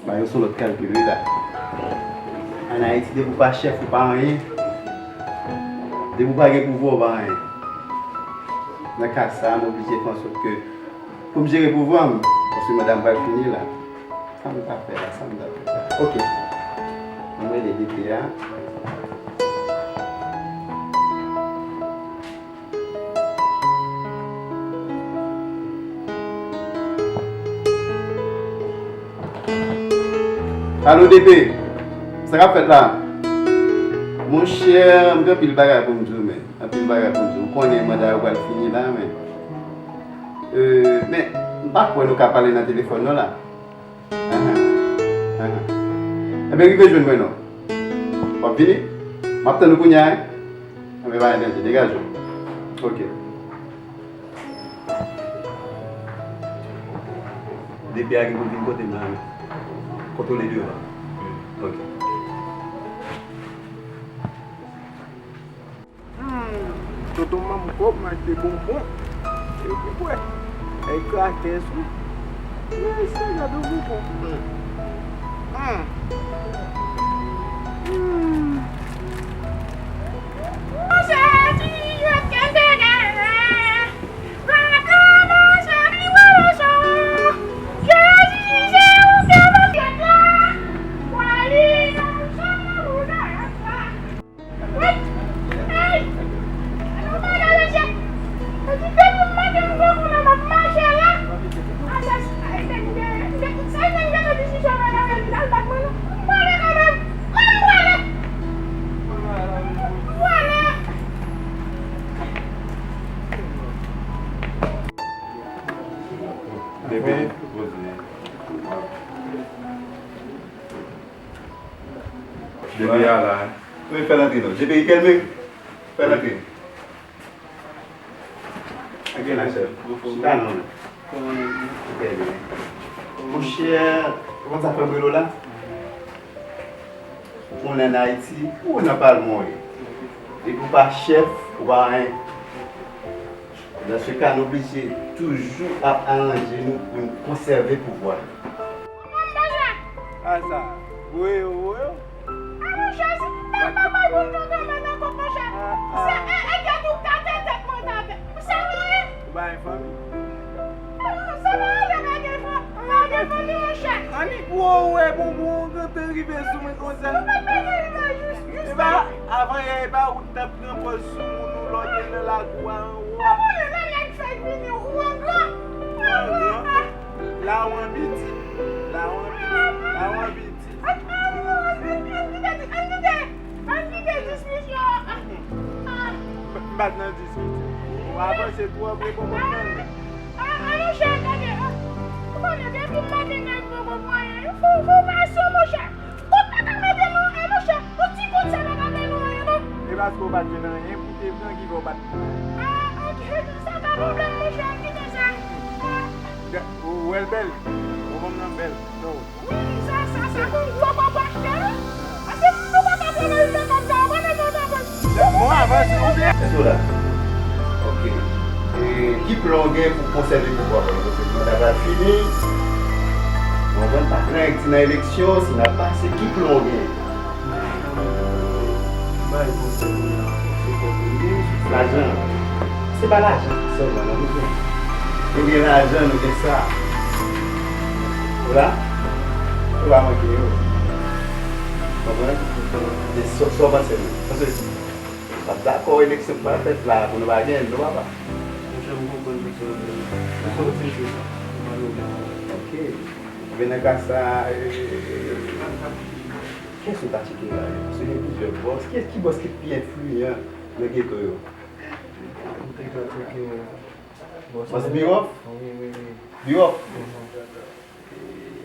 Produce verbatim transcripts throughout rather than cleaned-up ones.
Bagay yo se yon lòt kalite wi la. Ann Ayiti, depi w pa chèf, ou pa anyen. Depi w pa gen pouvwa, ou pa anyen. Nan ka sa a, m oblije fè ansòt ke pou m jere pouvwa m, paske manda m pral fini la. Sa m ta fè la, sa m ta fè la. Ok. Ann rele DP a. Alo, DP, sa k ap fèt la? Monchè, m gen anpil bagay pou m di w, men. Anpil bagay pou m di w. Ou konnen manda yo pral fini la, men. Euh, men, m pa kwè nou ka pale nan telefòn, non, la. Ahan. Ahan. Enben, rive jwenn mwen non. W ap vini? M ap tann ou kounye a, wi. Enben, pa gen danje, degaje w. Ok. DP a gen pou l vin kote m la, wi. Kote w leve yo la. Ok. Hmm, tonton manm kòb m ak de bonbon. Epi kwè, ay krakès wi. Mesye, gade yon bonbon. Hmm. Hmm. Hmm. Bebe, poze. Bebe a la. Wi, fè l antre non. J P I, kèlme. Fè l antre. Antre la, chèf. Chita non. Trè byen. Monchè, ou konn sa k fè m rele w la? Ou ann Ayiti, ou nan palman w ye. Depi w pa chèf, ou pa anyen. Dans ce cas, nou oblije toujou ap aranje nou pou n konsève pouvwa. Kòman m bezwen? A sa, voye yo, voye yo. A monchè, si m pa bay pou n tonton mwen nan kòk monchè. Se e, e gèt ou gate tèt mwen gate. Sa nou ye? Ou pa gen fanmi? Sa pa ale pa gen fanmi, pa gen fanmi monchè. Annik ou wè bonbon an gentan rive sou mwen konsa. Ou pa t bezwen rive jis, jis. Epa, avan yè, epa ou t ap pran pòz sou moun ou lòt nan lakou a anwo a. Ou konnen nan nèg fèk vini, ou an gran. Ou an gran. La ou an piti. La ou an piti. La ou an piti. Ann kite, ann kite, ann kite diskisyon an. M pa t nan diskisyon. Ou avanse twòp, e poko pran. A, a, monchè, gade, a. Ou konnen, depi maten, nèg poko pran anyen. Fò, fò w pa sou, monchè. Kout pa ka mete nou anyen, monchè. Yon ti kout sa pa ka fè nou anyen, non. E paske w pa t jwenn anyen pou te pran ki fè w pa t pran anyen. A, ok, sa pa pwoblèm, monchè, kite sa. A. Ou wè l bèl? Ou konn nan bèl. Non. Wi, sa, sa, sa, gon gwo kòb w achte, wi. Paske nou pa ka pran nan yon kòb sa, w konnen nou nan pòch. Bon, avanse, ou byen? Èske w la? Ok. E, ki plan w gen pou konsève pouvwa w la? Paske manda pral fini. Ou konprann? Pa pran èk di nan eleksyon, si n ap pase, ki plan w gen? Bay konsèy moun nan, se kòb li ye, se sa. Lajan. Se pa lajan sèlman, non, nou gen. Nou gen lajan, nou gen sa. Ou la? Ou pa manke yo. Konprann? E sa, sa w panse menm? Paske m p ap dakò eleksyon k pral fèt la pou nou pa gen l, non, papa? Monchè, m konprann tout sa w di. Ou sòti sou sa. Ou pa gen pwoblèm. Ok. Ebyen, nan ka sa, e, kiyès ou ta tcheke la? Paske gen plizyè bòs. Kiyès, ki bòs ki pi enfliyan nan geto yo? M te ka tcheke bòs Bòs Biwòf? Wi, wi, wi. Biwòf? Mhm.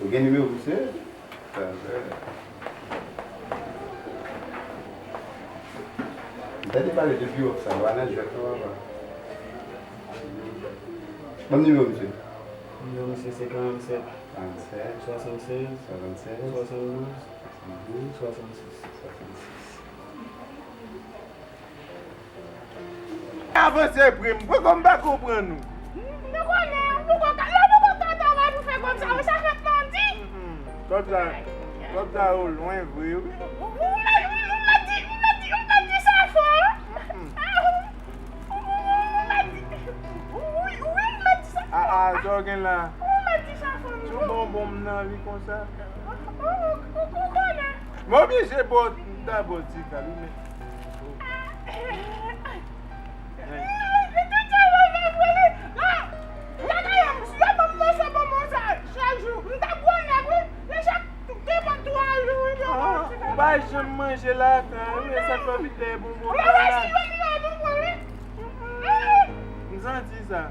Ou gen nimewo misye? M tande pale de Biwòf sa, ou pa nan jwèt non, papa. Ban m nimewo misye. Nimewo misye se karannsèt. Karannsèt. Swasannsèz. Swasannsèz. Swasanndouz. Swasanndouz. Swasannsis. Swasannsis. Avanse, prim. Poko m pa konprann ou. Nou konnen, nou poko ka, lè poko ka travay pou fè kòb sa yo, sa fèt nan di. Mm-mm. Kòb sa, kòb sa yo lwen vre, wi. Ou, ou, ou mèt, ou mèt di, ou mèt di, ou mèt di sa fò. Mm-mm. Ah, ou, ou, ou, ou mèt di, wi, wi, ou mèt di sa fò. Ah, ah, sa w gen la? Ou mèt di sa fò, wi. Sou bonbon m nan, wi, konsa. Ou, ou, ou, ou konnen. M oblije ba w, m ta ba w ti kal, wi, men. Ah, ou pa janm manje lakay, wi, e sa k fè w vin dèyè bonbon sa la. M santi sa.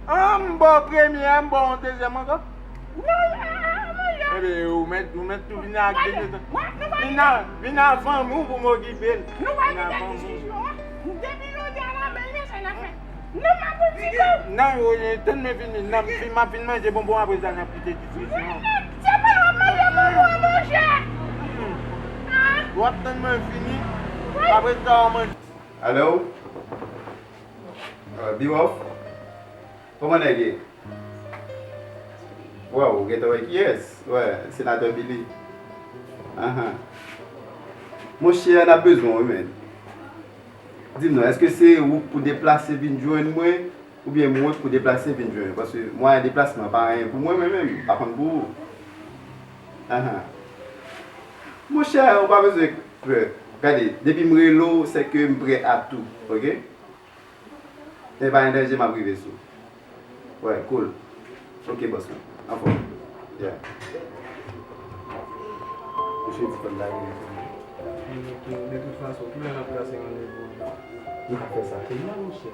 Ah, m ba w premye a, m ba w yon dezyèm ankò. Non, ah, ah, ah, manje. Ebyen, ou mèt, ou mèt tou vini ak de mil. Vin a, vin avan m pou m okipe l. Vin avan m. Depi jodi a la, men, men sa n ap fè. Non, m ap di w. Non, ou, tann mwen vini. Non, m fin, m ap fin manje bonbon apre sa, n ap kite diskisyon an. Se pa w ap manje bonbon an, monchè. W ap tann mwen vini. Apre sa, w ap manje. Alo? Euh, Biwòf? Kòman nèg ye? Waw, ou gentan wè kiyès? Wè, senatè Billy. Ahan. Monchè, n ap bezwen w, wi, men. Di m non, èske se ou k pou deplase vin jwenn mwen, oubyen mwen k pou deplase vin jwenn ou? Paske mwayen deplasman pa anyen pou mwen, mwen menm, m pa konn pou ou. Ahan. Monchè, ou pa bezwen pè. Gade, depi m rele w, se ke m prè a tou, oke? E pa gen danje, m ap rive sou. Wè, cool. Oke, bòs mwen. Anfòm. Yeah. Mesye di fò n ta rive sou li. De tout fason, kilè n ap trase randevou an? Nou ka fè sa kounya, monchè.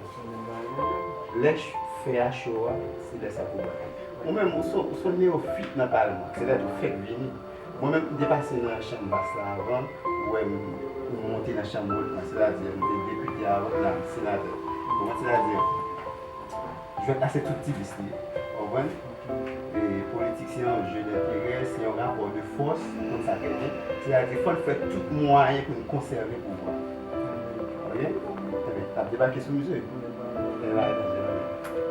Lè ch-, fè a cho a, se lè sa pou bay. Ou menm, ou se, ou se yon neyofit nan palman. Se lè tou fèk vini. Mwen menm, m te pase nan chanm bas la avan, ou wè m, m monte nan chanm wot lan, sètadi m te depite avan, la m senatè. Ou konprann? Sètadi, jwèt la se tout ti vis li ye. Ou konprann? E politik se yon jeu d'intérêt, se yon rapò de fòs, ou konn sa trè byen. Sètadi, fò n fè tout mwayen pou n konsève pouvwa. Oke? Enben, n ap debake sou misye. Enben,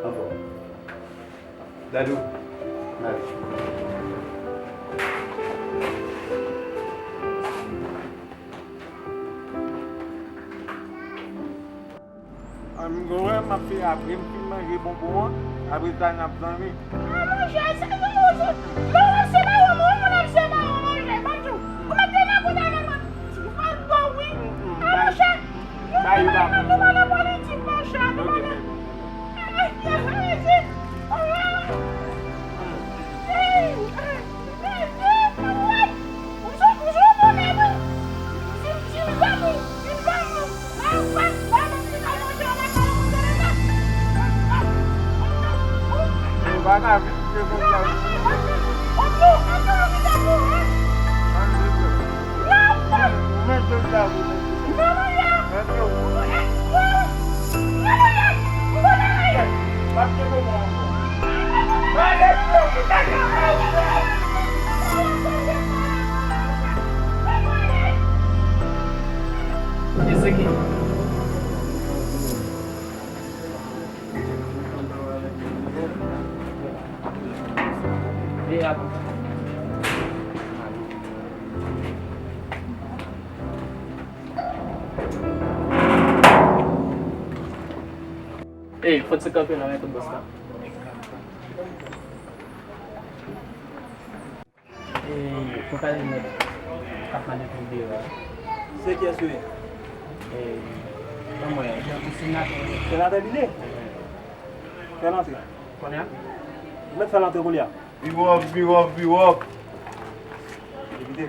anfòm. Dadou. Dadou. An, m gon wè m ap fè apre m fin manje bonbon an, apre sa n ap zanmi. Ah, monchè, se, se, se, se, se pa yon moun, moun ap se pa yon manje, ban m di w. Ou mèt vin nan kote avè mwen. Ti fòl bon, wi. Ah, monchè. Ba yo ba. Nou pa nan politik, monchè. Nou pa nan. Ou pa ka vin pye konsa. Ou mete l la pou mete. E se ki? E ap. Ey, fòt se kanpe nan men tout bòs la. Ey, fò kale nèg k ap pale pou deyò a. Se kiyès ou ye? Ey, ban mwen. Senatè. Senatè Billy? Fè l antre. Kounye a? Ou mèt fè l antre kounye a. Biwòp, biwòp, biwòp. Depite.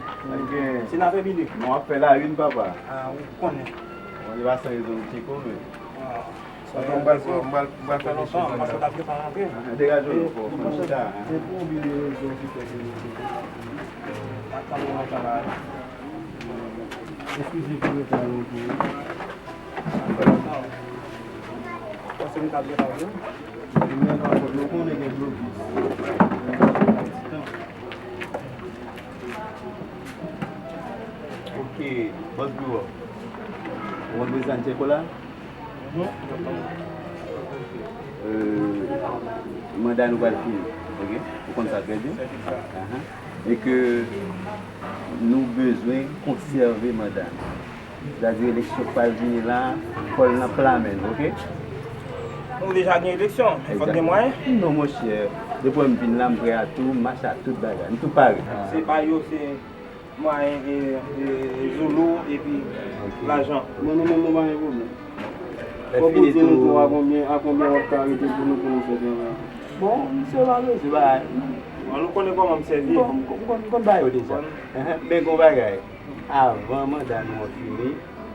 Senatè Billy. Non, w ap fè la une, papa. Ah, ou konnen. Bon, li pa san rezon, ou tcheko, men. Ah. Tonton, m pral pran, m pral, m pral fè mesye sa. Degaje w, fò, fò chita. Se pou Billy rezon ki fè ke nou. Eskize pou reta yo pou. Pase m ta byen pale. Li menm pa fòt, nou konnen gen blokis. Ok, bòs biwo. Ou konn prezidan Tcheko la? Euh, manda nou pral fini. Ok, ou konn sa trè byen. Ahan. E ke nou bezwen konsève manda nou. Sètadi eleksyon k pral vini la, fò l nan pla men nou, ok? Nou deja gen eleksyon, men fòk gen mwayen. Non, monchè, depi m vin la, m prè a tou, m mache ak tout bagay, m tou pare. Se pa yo, se mwayen, e, e, zoulou, epi lajan. Bon, nou menm, nou pa gen pwoblèm. Fò Bondye di nou tou a konbyen, a konbyen w ap ka rete pou nou, pou nou fè travay. Bon, misye pa bezwen bagay. Bon, nou konnen kòman m sèvi. M konn, m konn, m konn ba yo deja. Men gon bagay, avan manda nou an fini,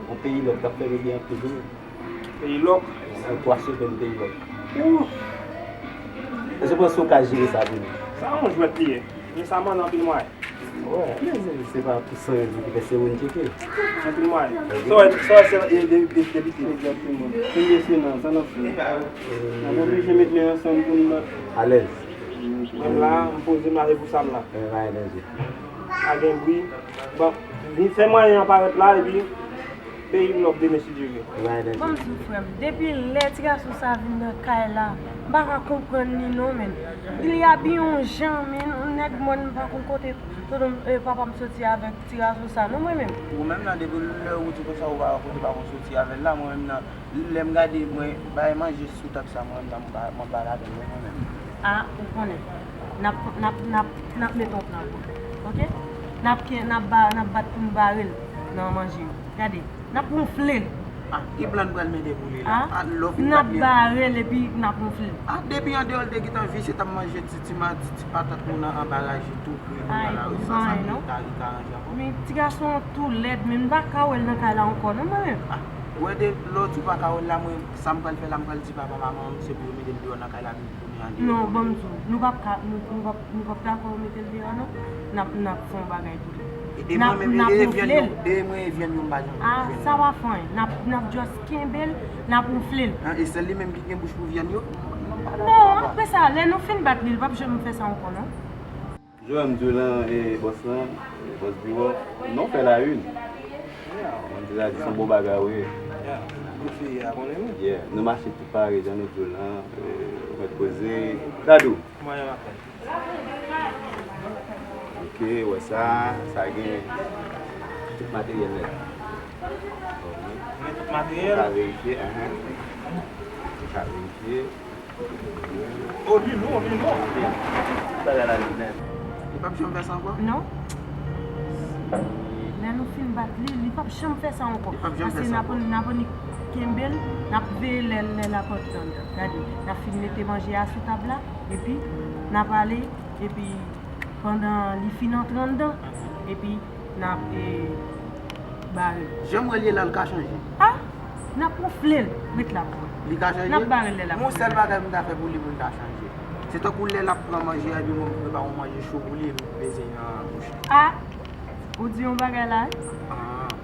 yon peyi lòk t ap fè regle anpil wi. Peyi lòk. Nan twa semèn peyi lòk. Ou! Èske w panse w ka jere sa pou nou? Sa yon jwèt li ye. Men sa mande anpil mwayen. Wè, men se, se pa pou san rezon ki fè se ou n tcheke. Anpil mwayen. Sa w, sa w se e de, de, depite. Egzakteman. Premye Sena, sa n ap fè? N ap oblije met men ansanm pou n bat. Alèz. Menm la, m poze m la, se pou sa m la. Pa gen bri. Bon, vin fè mwayen an parèt la, epi peyi m lòk demen si Dye vle. Ban m di w, frè m, depi lè ti gason sa vin nan kay la, m pa ka konprann li non, menn. Li abiye yon jan, menn, yon nèg mòn, m pa konn kote tonton, e, papa m soti avèk ti gason sa non, mwen menm. Ou menm nan, depi lè ou di konsa, ou pa kote papa m soti avè l la, mwen menm nan, lè m gade, mwen, bay manje sou tab sa, mwen menm nan, m pa, mwen pa ladan l non, mwen menm. A, ou konnen. N ap, n ap, n ap, n ap mete yon plan pou li. Ok? N ap ke, n ap ba, n ap bat pou n bare l nan manje yo. Gade, n ap wonfle l. A, ki plan n pral mete pou li la? A, lè w fin bat li an. N ap bare l epi n ap wonfle l. A, depi andeyò l te gentan visye t ap manje ti, ti ma-, ti, ti patat nou nan anba raje tou kri nou nan lari, sa, sa li ka, li ka ranje ankò. Men ti gason an tou lèd, men m pa ka wè l nan kay la ankò non, mwen menm. A, ou wè de, lè w di w pa ka wè l la, mwen, sa m pral fè la, m pral di papa, manman, se pou yo mete l deyò nan kay la, pou kounye a deyò. Non, ban m di w, nou p ap ka, nou, nou p ap, nou p ap dakò yo mete l deyò non. N ap, n ap fè yon bagay pou li. E mwen menm, e vyann yo, e mwen e vyann yo, m pa janm jwenn. A, sa pa fè anyen. N ap, n ap just kenbe l, n ap wonfle l. A, e sèl li menm ki gen bouch pou vyann yo? Non, m pa dakò. Non, apre sa, lè nou fin bat li, li p ap janm fè sa ankò non. Jan m di w lan, e, bòs lan, bòs biwo, non fè la une. Mwen di la di se yon bon bagay wi. Yeah, nou mache tout pare, jan nou di w lan, e, ou mèt koze. Dadou. Mwen menm apèl. Ok, wè sa, sa gen tout materyèl nèt. Gen tout materyèl? Sa verifye, enhen. Sa verifye. O, li lou, li lou. Bagay la li menm. Li p ap janm fè sa ankò? Non. Lè nou fin bat li, li p ap janm fè sa ankò. Li p ap janm fè sa ankò. Paske n ap, n ap annik kenbe l, n ap veye lè, lè l ap antre anndan. Gade, n ap fin mete manje a sou tab la, epi n ap ale, epi pandan li fin antre anndan, epi n ap, e, bare l. Jan m wè l ye la, l ka chanje. A! N ap wonfle l, ret la pou wè. Li ka chanje? N ap bare l lè l ap fini. Yon sèl bagay m ta fè pou li pou l ta chanje. Se tankou lè l ap pran manje a, epi mwen prepare yon manje cho pou li, epi m peze nan bouch li. A! Ou di yon bagay la, wi?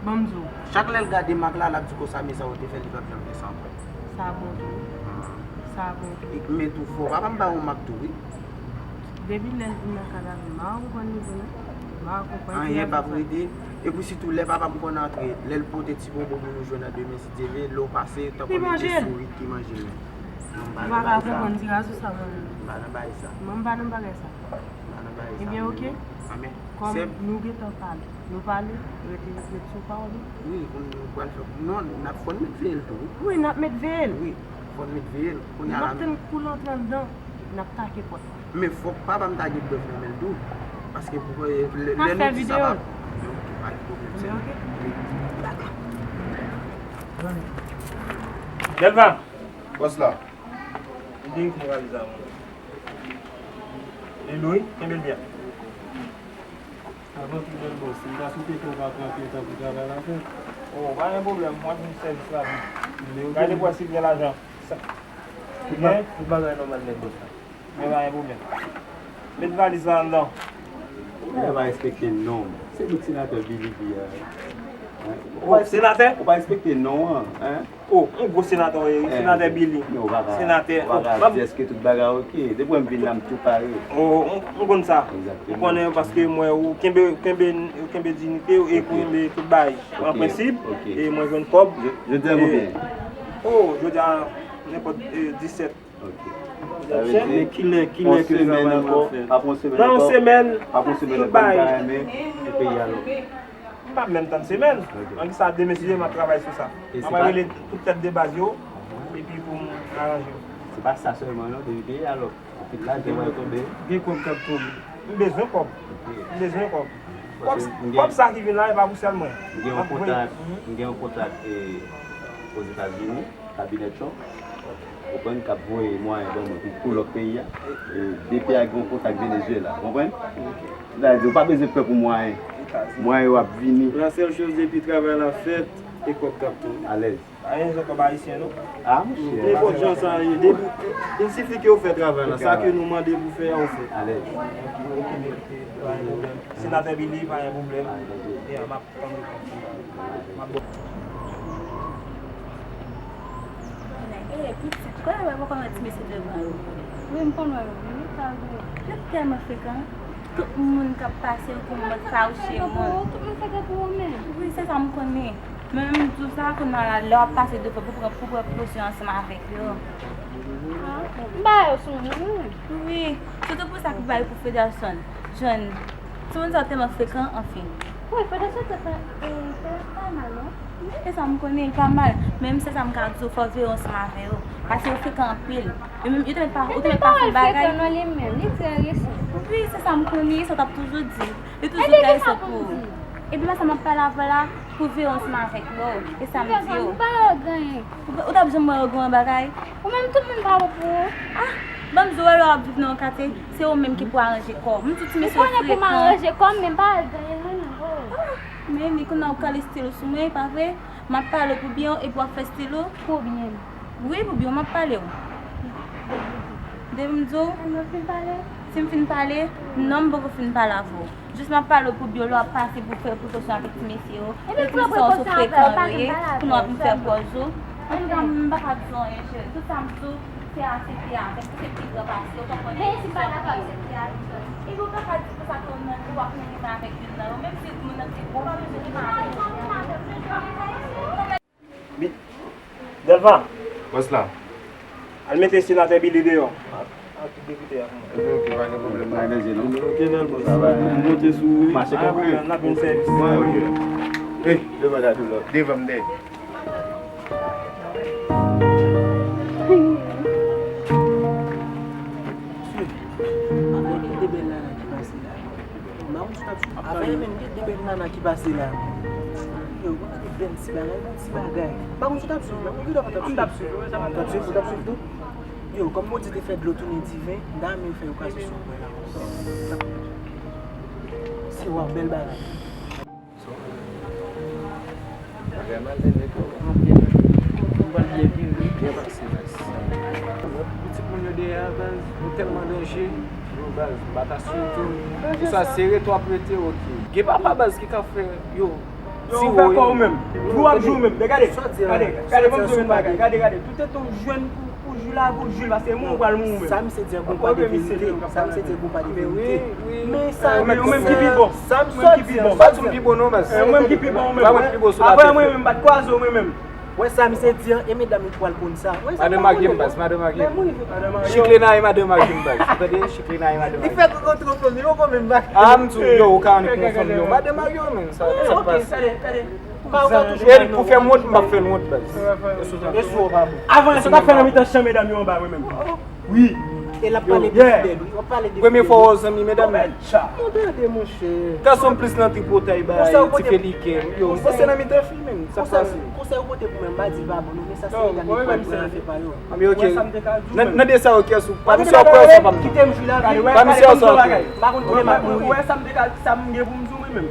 Ban m di w. Chak lè l gade mak la, l ap di konsa, men sa ou te fè, li p ap janm fè sa ankò. Sa bon tou. Sa bon tou. E, men tou fò, papa m ba yon mak tou, wi. Depi lè l vin nan kay la, m pa konprann li tou non. M pa konprann. Anyen p ap rete. Epi sitou lè papa m konn antre, lè l pote ti bonbon pou nou jwenn nan demen si Dye vle, lè w pase, tankou yon ti sourit ki manje l menm. Ou pa ka konprann ti gason sa mwen menm. M pa nan bagay sa. Mwen m pa nan bagay sa. M pa nan bagay sa. Ebyen, ok. Kòm nou gentan pale, nou pale, rete, rete sou pawòl nou. Wi, nou pral fè, non, n ap, fò n met veye l tou, wi. Wi, n ap met veye l. Wi, fò n met veye l. Kounye a la, n ap tann kou l antre anndan, n ap take pòt la. Men fòk papa m ta gen dwa fèmen l tou. Paske pou, e, lè, lè nou di sa pa, pa gen pwoblèm, sè. Ok. Delva! Bòs la. Li te ekri valiz la, mwen. Li lou, wi, kenbe l byen. Avan tou, bèl bòs, m ta swete ke w pa pran pye tan pou travay la fèt. O, pa gen pwoblèm, m ap vin sèvis la vit. Gade pou wè si l gen lajan. Tout ba-, tout bagay nòmal nèt, bòs la. Men pa gen pwoblèm. Met valiz la anndan. Ou pa respekte non. Se bout senatè Billy ki a. O, senatè? Ou pa respekte non an, en? O, yon gwo senatè w ye, senatè Billy. Senatè. Ou pa ka di èske tout bagay oke. Depi m vin la, m tou pare. O, m, m konn sa. Egzakteman. M konnen paske m wè ou kenbe, kenbe, ou kenbe diyite w e kenbe tout bagay. An prensip, e mwen jwenn kòb. Jodi a konbyen? O, jodi a nenpòt, e, disèt. Ok. Sa vle di, men kilè, kilè yon ke semèn travay mwen ankò, ap fèt? Apre yon semèn ankò, nan yon semèn, apre yon semèn tout ankò, m ta bagay renmen pou peyi a lòk. M p ap menm tann semèn. Ok. An ki sa, demen si Dye vle, m ap travay sou sa. M ap rele tout tèt de baz yo, epi pou m aranje yo. Se pa sa sèlman non, depi peyi a lòk. Anpil lajan pral tonbe. Gen kòb k ap tonbe. M bezwen kòb. Ok. M bezwen kòb. Kòb, kòb sa ki vin la, e pa pou sèl mwen. M gen yon kontak, m gen yon kontak, e, Ozetazini, kabinè Trump. Ou konprann, k ap voye mwayen ban mwen pou, pou lòt peyi a. E, depi a gen yon kontak Venezuela, ou konprann? Sa vle di, ou pa bezwen pè pou mwayen. Mwayen yo ap vini. La sèl choz, depi travay la fèt, e kòb k ap tonbe. Alèz. Pa gen rezon kòb ayisyen, non. Ah, monchè. Nenpòt jan sa ye, depi, il sifi ke w fè travay la, sa ke nou mande pou fè a, ou fè. Alèz. Ok, ok, ok, pa gen pwoblèm. Senatè Billy, pa gen pwoblèm. Yeah, m ap tann repons ou. M ap bon. Eh, pitit, kounye a w poko wè ti mesye devan yo? Wi, m konn wè yo, wi, sa vre. Yo tèlman frekan. Tout moun k ap pase yo konn mwen fawouche moun. Tout moun frekan pou ou menm. Wi, se sa m konnen. Men m di w sa, kounye a la, lè w ap pase devan pou pran, pou pran prekosyon ansanm avèk yo. Ah, m ba yo sou moun, wi. Wi, sitou pou sa ki bay pou Federson. Jwenn timoun sa yo tèlman frekan, anfen. Wi, Federson te fè, e, te pa mal, non? Wi, e sa m konnen, l pa mal. Men m se sa m ka di w, fò w veye ansanm avè yo. Paske yo frekan anpil. Yo menm, yo te mèt pa, yo te mèt pa fè bagay. Li pa frekan, non, li menm, li trè resan. Wi, se sa m konnen, sa w t ap toujou di. Li toujou trè resan pou ou. Epi, men sa m ap pale avè w la, pou veye ansanm avèk yo. E sa m di yo. Ou pa regrè anyen. Ou, ou t ap janm wè regrè yon bagay? Ou menm tout moun pa bon pou ou. Ah, ban m di w, lè w ap viv nan yon katye, se ou menm ki pou aranje kò w. M di w ti mesye yo frekan. Ou konnen pou m aranje kò m, men m pa regrè anyen, non, non. Ah, men ni kounye a w kale stil ou sou mwen, pa vre? M ap pale w pou byen w epi w ap fè stil ou. Pou byen m. Wi, pou byen w, m ap pale w. Depi m di w, si m fin pale, non, m poko fin pale avè w. Jis m ap pale w pou byen w, lè w ap pase pou fè prekosyon avèk ti mesye yo. Epi ti mesye yo sou frekan yo ye, kounye a w ap vin fè pòz ou. Antouka, m pa ka di w anyen, cheri. Tout sa m di w, se aksepte avèk, se pi gran pase, ou konprann? Men si m pa dakò, aksepte avèk. Epi ou pa ka di konsa ke w nan, ou ap nan renmen avèk youn nan yo, menm si moun nan te gwo, ou pa bezwen renmen avè l. Bi-, Delva. Bòs la. Al mete senatè Billy deyò. Ak, ak tout depite a pou mwen. Ok, ok, pa gen pwoblèm. Pa gen danje, non. Ok, bèl bòs. Sa va. M konte sou ou, wi. Mache kanpe. N ap vin sèvis. Wi, ok. Ey, devan gade w la. Devan m dèyè. Mesye, avèk de bèl nana ki pase la. M pa konn si w t ap swiv. Avè menm gen de bèl nana ki pase la. Yo, gade bèl ti bagay, bon ti bagay. M pa konn si w t ap swiv, men ou gen dwa pa t ap swiv. M t ap swiv, wi, sa m t ap swiv, ou t ap swiv tou? Yo, kòm Bondye te fè dlo tounen diven, m ta renmen fè okazyon sou mwen la. Se wa bèl bagay. Bagay mal nèt, yo. Anpil. Mwen byen pi, wi. Byen pase, mèsi. Pitit moun yo dèyè a, baz, yo tèlman danje. Yo, baz, m pa ta swiv tou. Pou sa, se rete w ap rete, ok. Gen papa, baz, ki ka fè, yo, yo, ou fè kò ou menm. Jou ap jou menm. Men gade, gade, gade, ban m di w yon bagay. Gade, gade. Tout etan w jwenn pou Ou jou la, ou jou la, se mwen ou pral mouri menm. Sa misye di an gon pa de verite. Sa misye di an gon pa de verite. Men sa, ou menm ki pi bon. Sa misye di an. Ou pa di m pi bon non, baz. Ou menm ki pi bon, ou menm. Pa mwen ki pi bon sou latè. Apre mwen menm, m pa t kwaze w mwen menm. Wè sa misye di an, e medam yo pral konn sa. Madan marye m, baz, madan marye m. Chikle nan e madan marye m, baz. Ou tande? Chikle nan e madan marye m. Li fè koko twò fò, li poko menm marye. Ah, m di w, yo, ou ka annik yon fanm, yo. Madan marye w, men, sa, sa k pase. E pou fè m wont, m p ap fè l wont, baz. Avan, sa w t ap fè nan mitan chan medam yo anba mwen menm. Wi. E l ap pale de fidèl, wi. W ap pale de fidèl. Premye fwa w wè w zanmi medam yo. Tande, monchè. Gason plis nan tripotay, bay, ti felikè. Yo, m panse nan mitan fi, menm. Sa k pase? Konsèy ou pote pou mwen, m pa di l pa bon, non, men sa se medam yo pral pran afè pa yo. Anben, ok. Nan, nan de sa yo, kiyès ou? Pa misye w kwè, sa pa m nan. Pa misye w sa w kwè. M pa konn kilè m ap mouri. Ou wè sa m te ka, sa m gen pou m di w, mwen menm.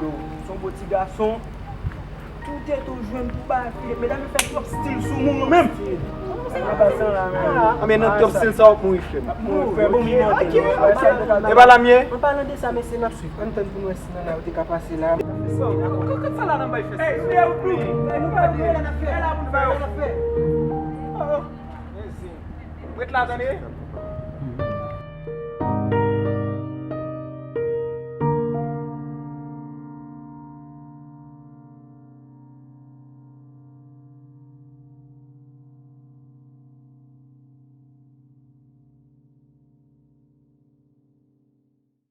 Yo, se yon bon ti gason. Tout tèt ou jwenn pou bay Filip. Medam yo fè twòp stil sou moun ou menm. Anben nan twòp stil sa w ap mouri, frè m. Mouri, frè m. Ok. E pa la m ye? An palan de sa, mesye, n ap swiv. Ann tann pou n wè si nana yo te ka pase la. Kote sa la nan bay fè? Ey, nou ye ou tou. Nou pa vle la n ap fè. La pou n fè la n ap fè. Oh, oh. Ret la, tande.